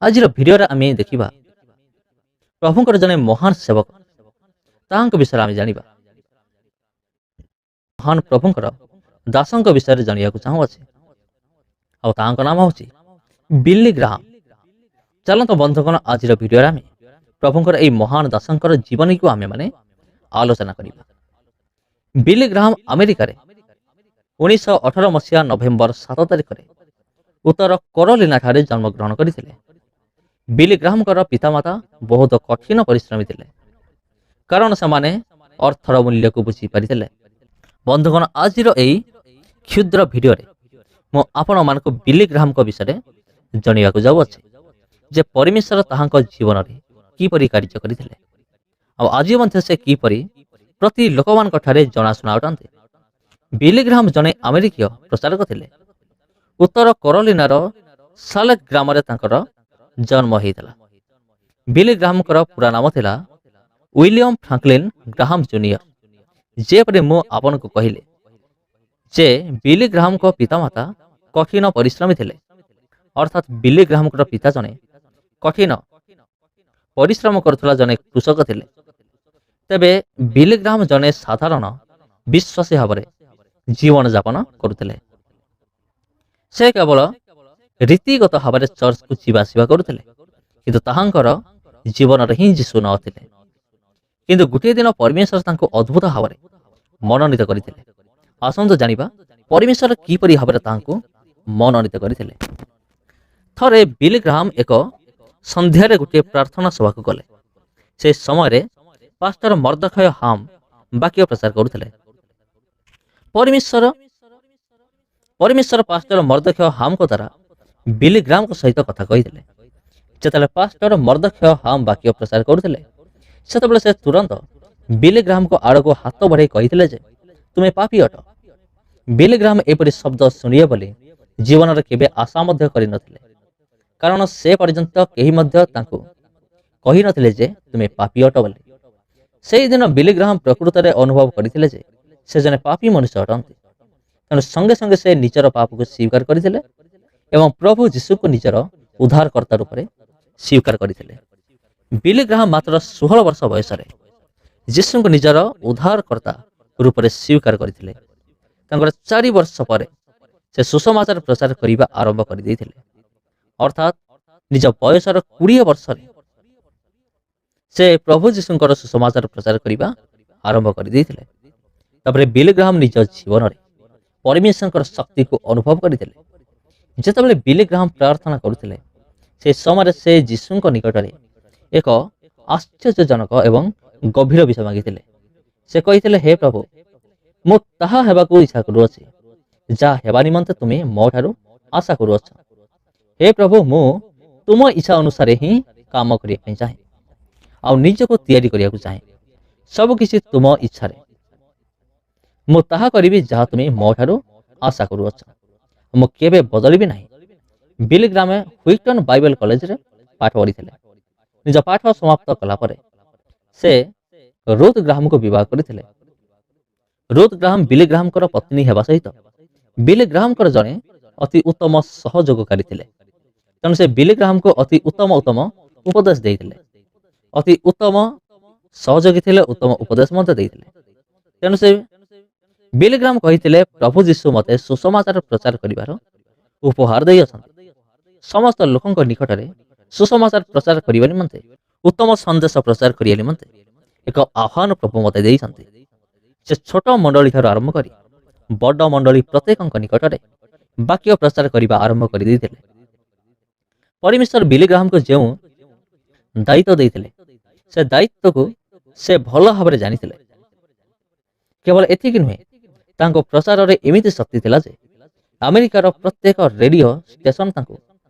ଆଜିର ଭିଡ଼ିଓରେ ଆମେ ଦେଖିବା ପ୍ରଭୁଙ୍କର ଜଣେ ମହାନ ସେବକ, ତାହାଙ୍କ ବିଷୟରେ ଆମେ ଜାଣିବା। ମହାନ ପ୍ରଭୁଙ୍କର ଦାସଙ୍କ ବିଷୟରେ ଜାଣିବାକୁ ଚାହୁଁଅଛେ ଆଉ ତାହାଙ୍କ ନାମ ହେଉଛି ବିଲି ଗ୍ରାହାମ। ଚାଲନ୍ତୁ ବନ୍ଧୁଗଣ, ଆଜିର ଭିଡ଼ିଓରେ ଆମେ ପ୍ରଭୁଙ୍କର ଏହି ମହାନ ଦାସଙ୍କର ଜୀବନୀକୁ ଆମେମାନେ ଆଲୋଚନା କରିବା। ବିଲି ଗ୍ରାହାମ ଆମେରିକାରେ 1918 ମସିହା ନଭେମ୍ବର 7 ତାରିଖରେ ଉତ୍ତର କରୋଲିନାଠାରେ ଜନ୍ମଗ୍ରହଣ କରିଥିଲେ। ବିଲି ଗ୍ରାହାମଙ୍କର ପିତାମାତା ବହୁତ କଠିନ ପରିଶ୍ରମୀ ଥିଲେ, କାରଣ ସେମାନେ ଅର୍ଥର ମୂଲ୍ୟକୁ ବୁଝିପାରିଥିଲେ। ବନ୍ଧୁଗଣ, ଆଜିର ଏହି କ୍ଷୁଦ୍ର ଭିଡ଼ିଓରେ ମୁଁ ଆପଣମାନଙ୍କୁ ବିଲି ଗ୍ରାହାମଙ୍କ ବିଷୟରେ ଜଣାଇବାକୁ ଯାଉଅଛି ଯେ ପରମେଶ୍ୱର ତାହାଙ୍କ ଜୀବନରେ କିପରି କାର୍ଯ୍ୟ କରିଥିଲେ ଆଉ ଆଜି ମଧ୍ୟ ସେ କିପରି ପ୍ରତି ଲୋକମାନଙ୍କ ଠାରେ ଜଣାଶୁଣା ଅଟନ୍ତି। ବିଲି ଗ୍ରାହାମ ଜଣେ ଆମେରିକୀୟ ପ୍ରଚାରକ ଥିଲେ। ଉତ୍ତର କରୋଲିନାର ସାଲେକ ଗ୍ରାମରେ ତାଙ୍କର ଜନ୍ମ ହୋଇଥିଲା। ବିଲି ଗ୍ରାହାମଙ୍କର ପୁରା ନାମ ଥିଲା ୱିଲିୟମ ଫ୍ରାଙ୍କଲିନ୍ ଗ୍ରାହାମ ଜୁନିୟର। ଯେପରି ମୁଁ ଆପଣଙ୍କୁ କହିଲି ଯେ ବିଲି ଗ୍ରାହାମଙ୍କ ପିତାମାତା କଠିନ ପରିଶ୍ରମୀ ଥିଲେ, ଅର୍ଥାତ୍ ବିଲି ଗ୍ରାହାମଙ୍କର ପିତା ଜଣେ କଠିନ ପରିଶ୍ରମ କରୁଥିବା ଜଣେ କୃଷକ ଥିଲେ। ତେବେ ବିଲି ଗ୍ରାହାମ ଜଣେ ସାଧାରଣ ବିଶ୍ୱାସୀ ଭାବରେ ଜୀବନଯାପନ କରୁଥିଲେ। ସେ କେବଳ ରୀତିଗତ ଭାବରେ ଚର୍ଚ୍ଚକୁ ଯିବା ଆସିବା କରୁଥିଲେ, କିନ୍ତୁ ତାହାଙ୍କର ଜୀବନରେ ହିଁ ଯୀଶୁ ନଥିଲେ। କିନ୍ତୁ ଗୋଟିଏ ଦିନ ପରମେଶ୍ୱର ତାଙ୍କୁ ଅଦ୍ଭୁତ ଭାବରେ ମନୋନୀତ କରିଥିଲେ। ଆସନ୍ତୁ ଜାଣିବା ପରମେଶ୍ୱର କିପରି ଭାବରେ ତାହାଙ୍କୁ ମନୋନୀତ କରିଥିଲେ। ଥରେ ବିଲି ଗ୍ରାହାମ ଏକ ସନ୍ଧ୍ୟାରେ ଗୋଟିଏ ପ୍ରାର୍ଥନା ସଭାକୁ ଗଲେ। ସେ ସମୟରେ ପାଷ୍ଟର ମର୍ଦ୍ଦଖୟ ହାମ ବାକ୍ୟ ପ୍ରଚାର କରୁଥିଲେ। ପରମେଶ୍ୱର ପାଷ୍ଟର ମର୍ଦ୍ଦଖୟ ହାମଙ୍କ ଦ୍ୱାରା ବିଲି ଗ୍ରାହାମଙ୍କ ସହିତ କଥା କହିଥିଲେ। ଯେତେବେଳେ ପାଷ୍ଟର ମର୍ଦ୍ଦଖୟ ହାମ ବାକ୍ୟ ପ୍ରଚାର କରୁଥିଲେ, ସେତେବେଳେ ସେ ତୁରନ୍ତ ବିଲି ଗ୍ରାହାମଙ୍କ ଆଡ଼କୁ ହାତ ବଢ଼ାଇ କହିଥିଲେ ଯେ ତୁମେ ପାପୀ ଅଟ। ବିଲି ଗ୍ରାହାମ ଏପରି ଶବ୍ଦ ଶୁଣିବେ ବୋଲି ଜୀବନରେ କେବେ ଆଶା ମଧ୍ୟ କରିନଥିଲେ, କାରଣ ସେ ପର୍ଯ୍ୟନ୍ତ କେହି ମଧ୍ୟ ତାଙ୍କୁ କହିନଥିଲେ ଯେ ତୁମେ ପାପୀ ଅଟ ବୋଲି। ସେଇଦିନ ବିଲି ଗ୍ରାହାମ ପ୍ରକୃତରେ ଅନୁଭବ କରିଥିଲେ ଯେ ସେ ଜଣେ ପାପୀ ମନୁଷ୍ୟ ଅଟନ୍ତି। ତେଣୁ ସଙ୍ଗେ ସଙ୍ଗେ ସେ ନିଜର ପାପକୁ ସ୍ୱୀକାର କରିଥିଲେ ଏବଂ ପ୍ରଭୁ ଯୀଶୁକୁ ନିଜର ଉଦ୍ଧାରକର୍ତ୍ତା ରୂପରେ ସ୍ୱୀକାର କରିଥିଲେ। ବିଲି ଗ୍ରାହାମ ମାତ୍ର 16 ବର୍ଷ ବୟସରେ ଯୀଶୁଙ୍କୁ ନିଜର ଉଦ୍ଧାରକର୍ତ୍ତା ରୂପରେ ସ୍ୱୀକାର କରିଥିଲେ। ତାଙ୍କର 4 ବର୍ଷ ପରେ ସେ ସୁସମାଚାର ପ୍ରଚାର କରିବା ଆରମ୍ଭ କରିଦେଇଥିଲେ। ଅର୍ଥାତ୍ ନିଜ ବୟସର 20 ବର୍ଷରେ ସେ ପ୍ରଭୁ ଯୀଶୁଙ୍କର ସୁସମାଚାର ପ୍ରଚାର କରିବା ଆରମ୍ଭ କରିଦେଇଥିଲେ। ତାପରେ ବିଲି ଗ୍ରାହାମ ନିଜ ଜୀବନରେ ପରମେଶ୍ୱରଙ୍କର ଶକ୍ତିକୁ ଅନୁଭବ କରିଥିଲେ। ଯେତେବେଳେ ବିଲି ଗ୍ରାହାମ ପ୍ରାର୍ଥନା କରୁଥିଲେ, ସେ ସମୟରେ ସେ ଯୀଶୁଙ୍କ ନିକଟରେ ଏକ ଆଶ୍ଚର୍ଯ୍ୟଜନକ ଏବଂ ଗଭୀର ବିଷୟ ମାଗିଥିଲେ। ସେ କହିଥିଲେ, "ହେ ପ୍ରଭୁ, ମୁଁ ତାହା ହେବାକୁ ଇଚ୍ଛା କରୁଅଛି ଯାହା ହେବା ନିମନ୍ତେ ତୁମେ ମୋ ଠାରୁ ଆଶା କରୁଅଛ। ହେ ପ୍ରଭୁ, ମୁଁ ତୁମ ଇଚ୍ଛା ଅନୁସାରେ ହିଁ କାମ କରିବା ପାଇଁ ଚାହେଁ ଆଉ ନିଜକୁ ତିଆରି କରିବାକୁ ଚାହେଁ। ସବୁକିଛି ତୁମ ଇଚ୍ଛାରେ। ମୁଁ ତାହା କରିବି ଯାହା ତୁମେ ମୋ ଠାରୁ ଆଶା କରୁଅଛ। ମୁଁ କେବେ ବଦଳିବି ନାହିଁ।" ବିଲି ଗ୍ରାହାମ ହ୍ୱିଟନ୍ ବାଇବେଲ କଲେଜରେ ପାଠ ପଢ଼ିଥିଲେ। ନିଜ ପାଠ ସମାପ୍ତ କଲା ପରେ ସେ ରୁଥ ଗ୍ରାହାମକୁ ବିବାହ କରିଥିଲେ। ରୁଥ ଗ୍ରାହାମ ବିଲି ଗ୍ରାହାମଙ୍କର ପତ୍ନୀ ହେବା ସହିତ ବିଲି ଗ୍ରାହାମଙ୍କର ଜଣେ ଅତି ଉତ୍ତମ ସହଯୋଗକାରୀ ଥିଲେ। ତେଣୁ ସେ ବିଲି ଗ୍ରାହାମକୁ ଅତି ଉତ୍ତମ ଉତ୍ତମ ଉପଦେଶ ଦେଇଥିଲେ। ଅତି ଉତ୍ତମ ସହଯୋଗୀ ଥିଲେ, ଉତ୍ତମ ଉପଦେଶ ମଧ୍ୟ ଦେଇଥିଲେ। ତେଣୁ ସେ ବିଲି ଗ୍ରାହାମ କହିଥିଲେ, "ପ୍ରଭୁ ଯୀଶୁ ମୋତେ ସୁସମାଚାର ପ୍ରଚାର କରିବାର ଉପହାର ଦେଇଅଛନ୍ତି। ସମସ୍ତ ଲୋକଙ୍କ ନିକଟରେ ସୁସମାଚାର ପ୍ରଚାର କରିବା ନିମନ୍ତେ, ଉତ୍ତମ ସନ୍ଦେଶ ପ୍ରଚାର କରିବା ନିମନ୍ତେ ଏକ ଆହ୍ୱାନ ପ୍ରଭୁ ମୋତେ ଦେଇଛନ୍ତି।" ସେ ଛୋଟ ମଣ୍ଡଳୀ ଠାରୁ ଆରମ୍ଭ କରି ବଡ଼ ମଣ୍ଡଳୀ ପ୍ରତ୍ୟେକଙ୍କ ନିକଟରେ ବାକ୍ୟ ପ୍ରଚାର କରିବା ଆରମ୍ଭ କରିଦେଇଥିଲେ। ପରମେଶ୍ୱର ବିଲି ଗ୍ରାହାମକୁ ଯେଉଁ ଦାୟିତ୍ୱ ଦେଇଥିଲେ, ସେ ଦାୟିତ୍ୱକୁ ସେ ଭଲ ଭାବରେ ଜାଣିଥିଲେ। କେବଳ ଏତିକି ନୁହେଁ, ତାଙ୍କ ପ୍ରଚାରରେ ଏମିତି ଶକ୍ତି ଥିଲା ଯେ ଆମେରିକାର ପ୍ରତ୍ୟେକ ରେଡ଼ିଓ ଷ୍ଟେସନ ତାଙ୍କୁ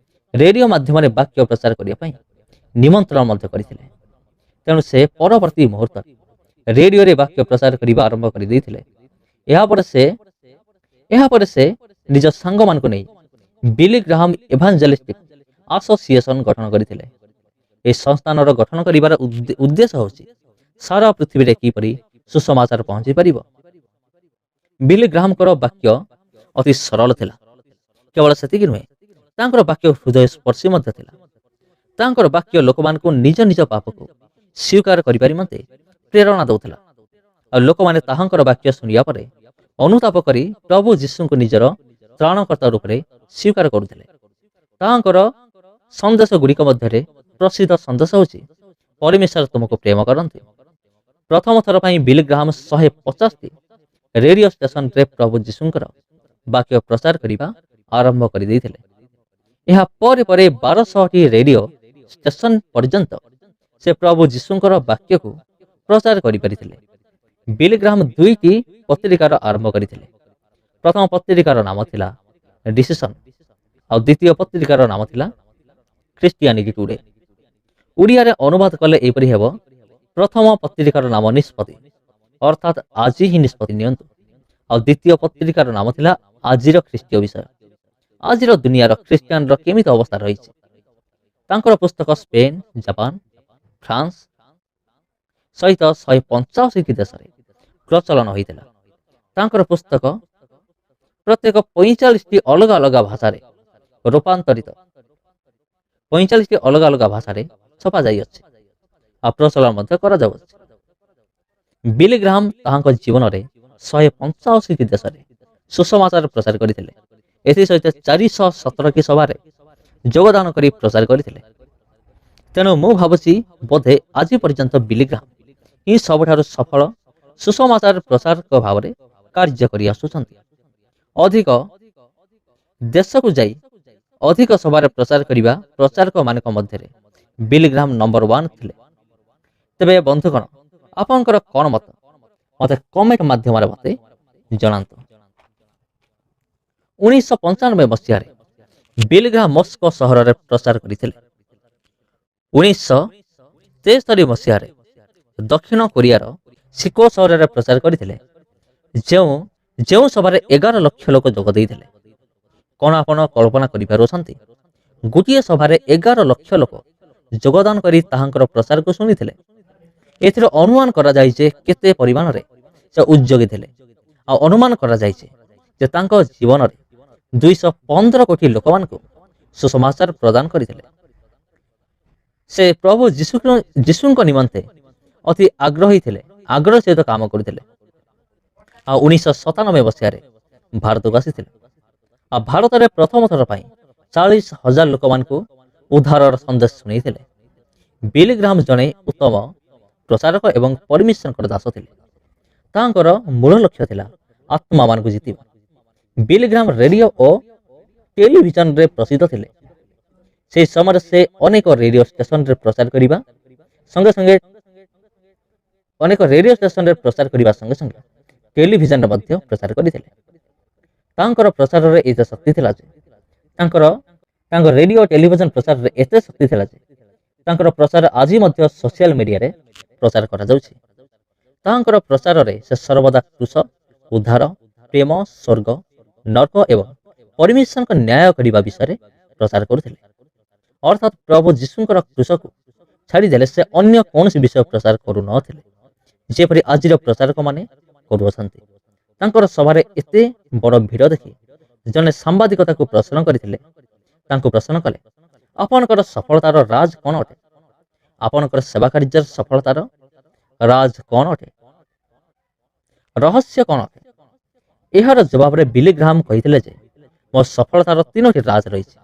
ରେଡ଼ିଓ ମାଧ୍ୟମରେ ବାକ୍ୟ ପ୍ରଚାର କରିବା ପାଇଁ ନିମନ୍ତ୍ରଣ ମଧ୍ୟ କରିଥିଲେ। ତେଣୁ ସେ ପରବର୍ତ୍ତୀ ମୁହୂର୍ତ୍ତରେ ରେଡ଼ିଓରେ ବାକ୍ୟ ପ୍ରଚାର କରିବା ଆରମ୍ଭ କରିଦେଇଥିଲେ। ଏହାପରେ ସେ ନିଜ ସାଙ୍ଗମାନଙ୍କୁ ନେଇ ବିଲି ଗ୍ରାହାମ ଏଭାଞ୍ଜେଲିଷ୍ଟିକ ଆସୋସିଏସନ ଗଠନ କରିଥିଲେ। ଏହି ସଂସ୍ଥାନର ଗଠନ କରିବାର ଉଦ୍ଦେଶ୍ୟ ହେଉଛି ସାରା ପୃଥିବୀରେ କିପରି ସୁସମାଚାର ପହଞ୍ଚି ପାରିବ। ବିଲି ଗ୍ରାହାମଙ୍କର ବାକ୍ୟ ଅତି ସରଳ ଥିଲା। କେବଳ ସେତିକି ନୁହେଁ, ତାଙ୍କର ବାକ୍ୟ ହୃଦୟ ସ୍ପର୍ଶୀ ମଧ୍ୟ ଥିଲା। ତାଙ୍କର ବାକ୍ୟ ଲୋକମାନଙ୍କୁ ନିଜ ନିଜ ପାପକୁ ସ୍ୱୀକାର କରିବା ନିମନ୍ତେ ପ୍ରେରଣା ଦେଉଥିଲା, ଆଉ ଲୋକମାନେ ତାହାଙ୍କର ବାକ୍ୟ ଶୁଣିବା ପରେ ଅନୁତାପ କରି ପ୍ରଭୁ ଯୀଶୁଙ୍କୁ ନିଜର ତ୍ରାଣକର୍ତ୍ତା ରୂପରେ ସ୍ୱୀକାର କରୁଥିଲେ। ତାହାଙ୍କର ସନ୍ଦେଶ ଗୁଡ଼ିକ ମଧ୍ୟରେ ପ୍ରସିଦ୍ଧ ସନ୍ଦେଶ ହେଉଛି, "ପରମେଶ୍ୱର ତୁମକୁ ପ୍ରେମ କରନ୍ତି।" ପ୍ରଥମ ଥର ପାଇଁ ବିଲି ଗ୍ରାହାମ 150ଟି ରେଡ଼ିଓ ଷ୍ଟେସନରେ ପ୍ରଭୁ ଯୀଶୁଙ୍କର ବାକ୍ୟ ପ୍ରଚାର କରିବା ଆରମ୍ଭ କରିଦେଇଥିଲେ। ଏହା ପରେ ପରେ 1200ଟି ରେଡ଼ିଓ ଷ୍ଟେସନ ପର୍ଯ୍ୟନ୍ତ ସେ ପ୍ରଭୁ ଯୀଶୁଙ୍କର ବାକ୍ୟକୁ ପ୍ରଚାର କରିପାରିଥିଲେ। ବିଲି ଗ୍ରାହାମ ଦୁଇଟି ପତ୍ରିକାର ଆରମ୍ଭ କରିଥିଲେ। ପ୍ରଥମ ପତ୍ରିକାର ନାମ ଥିଲା ଡିସିସନ୍, ଆଉ ଦ୍ୱିତୀୟ ପତ୍ରିକାର ନାମ ଥିଲା ଖ୍ରୀଷ୍ଟିଆନିଟି ଟୁଡେ। ଓଡ଼ିଆରେ ଅନୁବାଦ କଲେ ଏପରି ହେବ, ପ୍ରଥମ ପତ୍ରିକାର ନାମ ନିଷ୍ପତ୍ତି, ଅର୍ଥାତ୍ ଆଜି ହିଁ ନିଷ୍ପତ୍ତି ନିଅନ୍ତୁ, ଆଉ ଦ୍ୱିତୀୟ ପତ୍ରିକାର ନାମ ଥିଲା ଆଜିର ଖ୍ରୀଷ୍ଟୀୟ ବିଷୟ, ଆଜିର ଦୁନିଆର ଖ୍ରୀଷ୍ଟିଆନର କେମିତି ଅବସ୍ଥା ରହିଛି। ତାଙ୍କର ପୁସ୍ତକ ସ୍ପେନ୍, ଜାପାନ, ଫ୍ରାନ୍ସ ସହିତ 185ଟି ଦେଶରେ ପ୍ରଚଳନ ହୋଇଥିଲା। ତାଙ୍କର ପୁସ୍ତକ ପ୍ରତ୍ୟେକ 45ଟି ଅଲଗା ଅଲଗା ଭାଷାରେ ରୂପାନ୍ତରିତ, 45ଟି ଅଲଗା ଅଲଗା ଭାଷାରେ ଛପା ଯାଇଅଛି ଆଉ ପ୍ରଚଳନ ମଧ୍ୟ କରାଯାଉଅଛି। ବିଲି ଗ୍ରାହାମ ତାହାଙ୍କ ଜୀବନରେ 185ଟି ଦେଶରେ ସୁସମାଚାର ପ୍ରଚାର କରିଥିଲେ। ଏଥିସହିତ 417ଟି ସଭାରେ ଯୋଗଦାନ କରି ପ୍ରଚାର କରିଥିଲେ। ତେଣୁ ମୁଁ ଭାବୁଛି, ବୋଧେ ଆଜି ପର୍ଯ୍ୟନ୍ତ ବିଲି ଗ୍ରାହାମ ହିଁ ସବୁଠାରୁ ସଫଳ ସୁସମାଚାର ପ୍ରଚାରକ ଭାବରେ କାର୍ଯ୍ୟ କରି ଆସୁଛନ୍ତି। ଅଧିକ ଦେଶକୁ ଯାଇ ଅଧିକ ସଭାରେ ପ୍ରଚାର କରିବା ପ୍ରଚାରକମାନଙ୍କ ମଧ୍ୟରେ ବିଲି ଗ୍ରାହାମ ନମ୍ବର ୱାନ୍ ଥିଲେ। ତେବେ ବନ୍ଧୁଗଣ, ଆପଣଙ୍କର କ'ଣ ମତ, ମୋତେ କମେଣ୍ଟ ମାଧ୍ୟମରେ ମୋତେ ଜଣାନ୍ତୁ। 1995 ମସିହାରେ ବିଲି ଗ୍ରାହାମ ମସ୍କୋ ସହରରେ ପ୍ରଚାର କରିଥିଲେ। 1973 ମସିହାରେ ଦକ୍ଷିଣ କୋରିଆର ସିକୋ ସହରରେ ପ୍ରଚାର କରିଥିଲେ, ଯେଉଁ ଯେଉଁ ସଭାରେ 11 ଲକ୍ଷ ଲୋକ ଯୋଗ ଦେଇଥିଲେ। କ'ଣ ଆପଣ କଳ୍ପନା କରିପାରୁଛନ୍ତି, ଗୋଟିଏ ସଭାରେ 11 ଲକ୍ଷ ଲୋକ ଯୋଗଦାନ କରି ତାହାଙ୍କର ପ୍ରଚାରକୁ ଶୁଣିଥିଲେ? ଏଥିରୁ ଅନୁମାନ କରାଯାଏ ଯେ କେତେ ପରିମାଣରେ ସେ ଉଦ୍ଯୋଗୀ ଥିଲେ, ଆଉ ଅନୁମାନ କରାଯାଇଛି ଯେ ତାଙ୍କ ଜୀବନରେ 215 କୋଟି ଲୋକମାନଙ୍କୁ ସୁସମାଚାର ପ୍ରଦାନ କରିଥିଲେ। ସେ ପ୍ରଭୁ ଯୀଶୁଙ୍କ ନିମନ୍ତେ ଅତି ଆଗ୍ରହୀ ଥିଲେ, ଆଗ୍ରହ ସହିତ କାମ କରୁଥିଲେ। ଆଉ 1997 ମସିହାରେ ଭାରତକୁ ଆସିଥିଲେ, ଆଉ ଭାରତରେ ପ୍ରଥମ ଥର ପାଇଁ 40,000 ଲୋକମାନଙ୍କୁ ଉଦ୍ଧାରର ସନ୍ଦେଶ ଶୁଣେଇଥିଲେ। ବିଲି ଗ୍ରାହାମ ଜଣେ ଉତ୍ତମ ପ୍ରଚାରକ ଏବଂ ପରମେଶ୍ୱରଙ୍କର ଦାସ ଥିଲେ। ତାଙ୍କର ମୂଳ ଲକ୍ଷ୍ୟ ଥିଲା ଆତ୍ମାମାନଙ୍କୁ ଜିତିବା। ବିଲି ଗ୍ରାହାମ ରେଡ଼ିଓ ଓ ଟେଲିଭିଜନରେ ପ୍ରସିଦ୍ଧ ଥିଲେ। ସେହି ସମୟରେ ସେ ଅନେକ ରେଡ଼ିଓ ଷ୍ଟେସନରେ ପ୍ରଚାର କରିବା ସଙ୍ଗେ ସଙ୍ଗେ ଅନେକ ରେଡ଼ିଓ ଷ୍ଟେସନରେ ପ୍ରଚାର କରିବା ସଙ୍ଗେ ସଙ୍ଗେ ଟେଲିଭିଜନରେ ମଧ୍ୟ ପ୍ରଚାର କରିଥିଲେ। ତାଙ୍କର ପ୍ରଚାରରେ ଏତେ ଶକ୍ତି ଥିଲା ଯେ ତାଙ୍କ ରେଡ଼ିଓ ଟେଲିଭିଜନ ପ୍ରଚାରରେ ଏତେ ଶକ୍ତି ଥିଲା ଯେ ତାଙ୍କର ପ୍ରଚାର ଆଜି ମଧ୍ୟ ସୋସିଆଲ ମିଡ଼ିଆରେ ପ୍ରଚାର କରାଯାଉଛି। ତାଙ୍କର ପ୍ରଚାରରେ ସେ ସର୍ବଦା କ୍ରୁଶ, ଉଦ୍ଧାର, ପ୍ରେମ, ସ୍ୱର୍ଗ, ନର୍କ ଏବଂ ପରମେଶ୍ୱରଙ୍କ ନ୍ୟାୟ କରିବା ବିଷୟରେ ପ୍ରଚାର କରୁଥିଲେ। ଅର୍ଥାତ୍ ପ୍ରଭୁ ଯୀଶୁଙ୍କର କ୍ରୁଶକୁ ଛାଡ଼ିଦେଲେ ସେ ଅନ୍ୟ କୌଣସି ବିଷୟ ପ୍ରଚାର କରୁନଥିଲେ, ଯେପରି ଆଜିର ପ୍ରଚାରକମାନେ କରୁଅଛନ୍ତି। ତାଙ୍କର ସଭାରେ ଏତେ ବଡ଼ ଭିଡ଼ ଦେଖି ଜଣେ ସାମ୍ବାଦିକ ତାକୁ ପ୍ରଶ୍ନ କରିଥିଲେ, ତାଙ୍କୁ ପ୍ରଶ୍ନ କଲେ, "ଆପଣଙ୍କର ସଫଳତାର ରାଜ କ'ଣ ଅଟେ? ଆପଣଙ୍କର ସେବା କାର୍ଯ୍ୟର ସଫଳତାର ରାଜ କ'ଣ ଅଟେ? ରହସ୍ୟ କ'ଣ ଅଟେ?" ଏହାର ଜବାବରେ ବିଲି ଗ୍ରାହାମ କହିଥିଲେ ଯେ ମୋ ସଫଳତାର ତିନୋଟି ରାଜ ରହିଛି।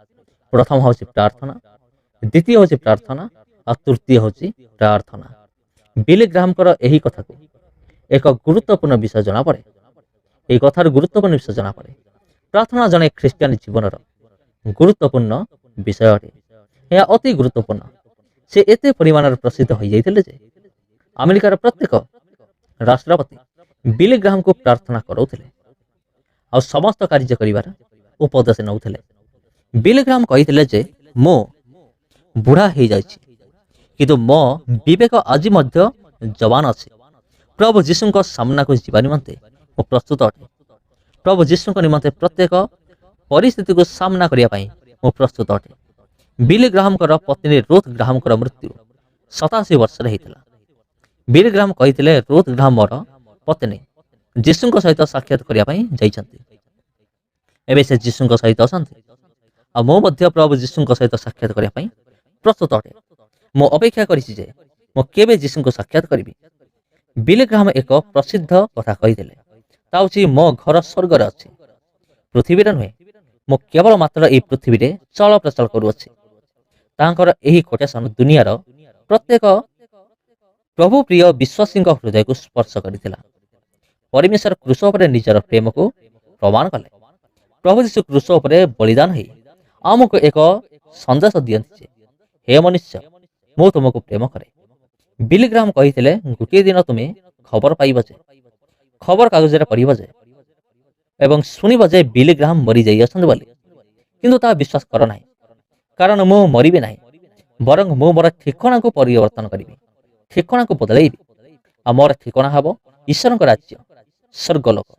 ପ୍ରଥମ ହେଉଛି ପ୍ରାର୍ଥନା, ଦ୍ୱିତୀୟ ହେଉଛି ପ୍ରାର୍ଥନା, ଆଉ ତୃତୀୟ ହେଉଛି ପ୍ରାର୍ଥନା। ବିଲି ଗ୍ରାହାମଙ୍କର ଏହି କଥାକୁ ଏକ ଗୁରୁତ୍ୱପୂର୍ଣ୍ଣ ବିଷୟ ଜଣାପଡ଼େ। ଏହି କଥାରୁ ଗୁରୁତ୍ୱପୂର୍ଣ୍ଣ ବିଷୟ ଜଣାପଡ଼େ। ପ୍ରାର୍ଥନା ଜଣେ ଖ୍ରୀଷ୍ଟିଆନ ଜୀବନର ଗୁରୁତ୍ୱପୂର୍ଣ୍ଣ ବିଷୟ ଅଟେ। ଏହା ଅତି ଗୁରୁତ୍ୱପୂର୍ଣ୍ଣ। ସେ ଏତେ ପରିମାଣରେ ପ୍ରସିଦ୍ଧ ହୋଇଯାଇଥିଲେ ଯେ ଆମେରିକାର ପ୍ରତ୍ୟେକ ରାଷ୍ଟ୍ରପତି ବିଲି ଗ୍ରାହାମକୁ ପ୍ରାର୍ଥନା କରାଉଥିଲେ ଆଉ ସମସ୍ତ କାର୍ଯ୍ୟ କରିବାର ଉପଦେଶ ନେଉଥିଲେ। ବିଲି ଗ୍ରାହାମ କହିଥିଲେ ଯେ ମୁଁ ବୁଢ଼ା ହେଇଯାଇଛି, କିନ୍ତୁ ମୋ ବିବେକ ଆଜି ମଧ୍ୟ ଯବାନ ଅଛି। ପ୍ରଭୁ ଯୀଶୁଙ୍କ ସାମ୍ନାକୁ ଯିବା ନିମନ୍ତେ ମୁଁ ପ୍ରସ୍ତୁତ ଅଟେ। ପ୍ରଭୁ ଯୀଶୁଙ୍କ ନିମନ୍ତେ ପ୍ରତ୍ୟେକ ପରିସ୍ଥିତିକୁ ସାମ୍ନା କରିବା ପାଇଁ ମୁଁ ପ୍ରସ୍ତୁତ ଅଟେ। ବିଲି ଗ୍ରାହାମଙ୍କର ପତ୍ନୀ ରୁଥ ଗ୍ରାହାମଙ୍କର ମୃତ୍ୟୁ 87 ବର୍ଷରେ ହେଇଥିଲା। ବିଲି ଗ୍ରାହାମ କହିଥିଲେ, ରୁଥ ଗ୍ରାହାମ, ମୋର ପତ୍ନୀ, ଯୀଶୁଙ୍କ ସହିତ ସାକ୍ଷାତ କରିବା ପାଇଁ ଯାଇଛନ୍ତି। ଏବେ ସେ ଯୀଶୁଙ୍କ ସହିତ ଅଛନ୍ତି, ଆଉ ମୁଁ ମଧ୍ୟ ପ୍ରଭୁ ଯୀଶୁଙ୍କ ସହିତ ସାକ୍ଷାତ କରିବା ପାଇଁ ପ୍ରସ୍ତୁତ ଅଟେ। ମୁଁ ଅପେକ୍ଷା କରିଛି ଯେ ମୁଁ କେବେ ଯୀଶୁଙ୍କୁ ସାକ୍ଷାତ କରିବି। ବିଲି ଗ୍ରାହମ ଏକ ପ୍ରସିଦ୍ଧ କଥା କହିଥିଲେ, ତା ହେଉଛି, "ମୋ ଘର ସ୍ୱର୍ଗରେ ଅଛି, ପୃଥିବୀରେ ନୁହେଁ। ମୁଁ କେବଳ ମାତ୍ର ଏହି ପୃଥିବୀରେ ଚଳପ୍ରଚଳ କରୁଅଛି।" ତାଙ୍କର ଏହି କୋଟେସନ ଦୁନିଆର ପ୍ରତ୍ୟେକ ପ୍ରଭୁ ପ୍ରିୟ ବିଶ୍ୱାସୀଙ୍କ ହୃଦୟକୁ ସ୍ପର୍ଶ କରିଥିଲା। ପରମେଶ୍ୱର କ୍ରୁଶ ଉପରେ ନିଜର ପ୍ରେମକୁ ପ୍ରମାଣ କଲେ। ପ୍ରଭୁ ଯୀଶୁ କ୍ରୁଶ ଉପରେ ବଳିଦାନ ହେଇ ଆମକୁ ଏକ ସନ୍ଦେଶ ଦିଅନ୍ତି ଯେ, ହେ ମନୁଷ୍ୟ, ମୁଁ ତୁମକୁ ପ୍ରେମ କରେ। ବିଲିଗ୍ରାମ କହିଥିଲେ, ଗୋଟିଏ ଦିନ ତୁମେ ଖବର ପାଇବ ଯେ, ଖବର କାଗଜରେ ପଢ଼ିବ ଯେ ଏବଂ ଶୁଣିବ ଯେ ବିଲିଗ୍ରାମ ମରିଯାଇଅଛନ୍ତି ବୋଲି। କିନ୍ତୁ ତାହା ବିଶ୍ୱାସ କର ନାହିଁ, କାରଣ ମୁଁ ମରିବି ନାହିଁ, ବରଂ ମୁଁ ମୋର ଠିକଣାକୁ ପରିବର୍ତ୍ତନ କରିବି, ଠିକଣାକୁ ବଦଳାଇବି। ଆଉ ମୋର ଠିକଣା ହେବ ଈଶ୍ୱରଙ୍କ ରାଜ୍ୟ, ସ୍ୱର୍ଗଲୋକ।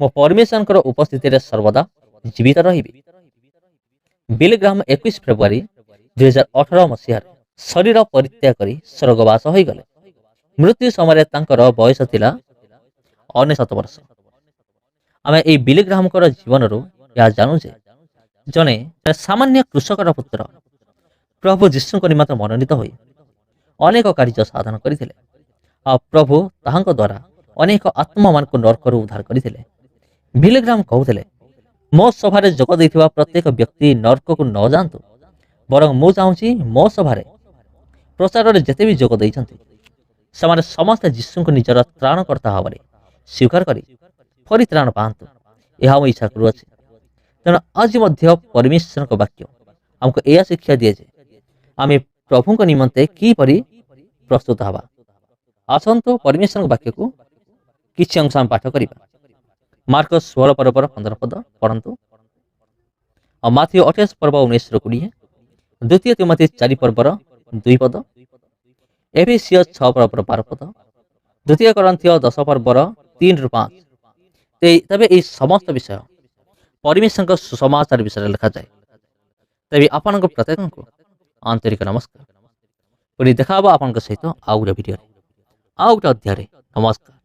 ମୁଁ ପରମେଶ୍ୱରଙ୍କର ଉପସ୍ଥିତିରେ ସର୍ବଦା ଜୀବିତ ରହିବି। ବିଲିଗ୍ରାମ 21 ଫେବୃଆରୀ 2018 ମସିହାରେ ଶରୀର ପରିତ୍ୟାଗ କରି ସ୍ୱର୍ଗବାସ ହୋଇଗଲେ। ମୃତ୍ୟୁ ସମୟରେ ତାଙ୍କର ବୟସ ଥିଲା 99 ବର୍ଷ। ଆମେ ଏହି ବିଲିଗ୍ରାମଙ୍କର ଜୀବନରୁ ଏହା ଜାଣୁ ଯେ ଜଣେ ସାମାନ୍ୟ କୃଷକର ପୁତ୍ର ପ୍ରଭୁ ଯୀଶୁଙ୍କ ନିମନ୍ତେ ମନୋନୀତ ହୋଇ ଅନେକ କାର୍ଯ୍ୟ ସାଧନ କରିଥିଲେ ଆଉ ପ୍ରଭୁ ତାହାଙ୍କ ଦ୍ୱାରା ଅନେକ ଆତ୍ମାମାନଙ୍କୁ ନର୍କରୁ ଉଦ୍ଧାର କରିଥିଲେ। ବିଲିଗ୍ରାମ କହୁଥିଲେ, ମୋ ସଭାରେ ଯୋଗ ଦେଇଥିବା ପ୍ରତ୍ୟେକ ବ୍ୟକ୍ତି ନର୍କକୁ ନ ଯାଆନ୍ତୁ, ବରଂ ମୁଁ ଚାହୁଁଛି ମୋ ସଭାରେ ପ୍ରଚାରରେ ଯେତେ ବି ଯୋଗ ଦେଇଛନ୍ତି, ସେମାନେ ସମସ୍ତେ ଯୀଶୁଙ୍କୁ ନିଜର ତ୍ରାଣକର୍ତ୍ତା ଭାବରେ ସ୍ୱୀକାର କରି ପରିତ୍ରାଣ ପାଆନ୍ତୁ। ଏହା ମୁଁ ଇଚ୍ଛା କରୁଅଛି। ତେଣୁ ଆଜି ମଧ୍ୟ ପରମେଶ୍ୱରଙ୍କ ବାକ୍ୟ ଆମକୁ ଏହା ଶିକ୍ଷା ଦିଏ ଯେ ଆମେ ପ୍ରଭୁଙ୍କ ନିମନ୍ତେ କିପରି ପ୍ରସ୍ତୁତ ହେବା। ଆସନ୍ତୁ, ପରମେଶ୍ୱରଙ୍କ ବାକ୍ୟକୁ କିଛି ଅଂଶ ଆମେ ପାଠ କରିବା। ମାର୍କ 16 ପର୍ବର 15 ପଦ ପଢ଼ନ୍ତୁ ଆଉ ମାଥିଉ 28 ପର୍ବ 19ରୁ 20, ଦ୍ୱିତୀୟ ତୀମଥି 4 ପର୍ବର 2 ପଦ, ଏଫିସୀୟ 6 ପର୍ବର 12 ପଦ, ଦ୍ୱିତୀୟ କରିନ୍ଥୀୟ 10 ପର୍ବର 3ରୁ 5। ତେବେ ଏହି ସମସ୍ତ ବିଷୟ ପରମେଶ୍ୱରଙ୍କ ସୁସମାଚାର ବିଷୟରେ ଲେଖାଯାଏ। ତେବେ ଆପଣଙ୍କ ପ୍ରତ୍ୟେକଙ୍କୁ ଆନ୍ତରିକ ନମସ୍କାର। ପୁଣି ଦେଖା ହେବ ଆପଣଙ୍କ ସହିତ ଆଉ ଗୋଟେ ଭିଡ଼ିଓରେ, ଆଉ ଗୋଟେ ଅଧ୍ୟାୟରେ। ନମସ୍କାର।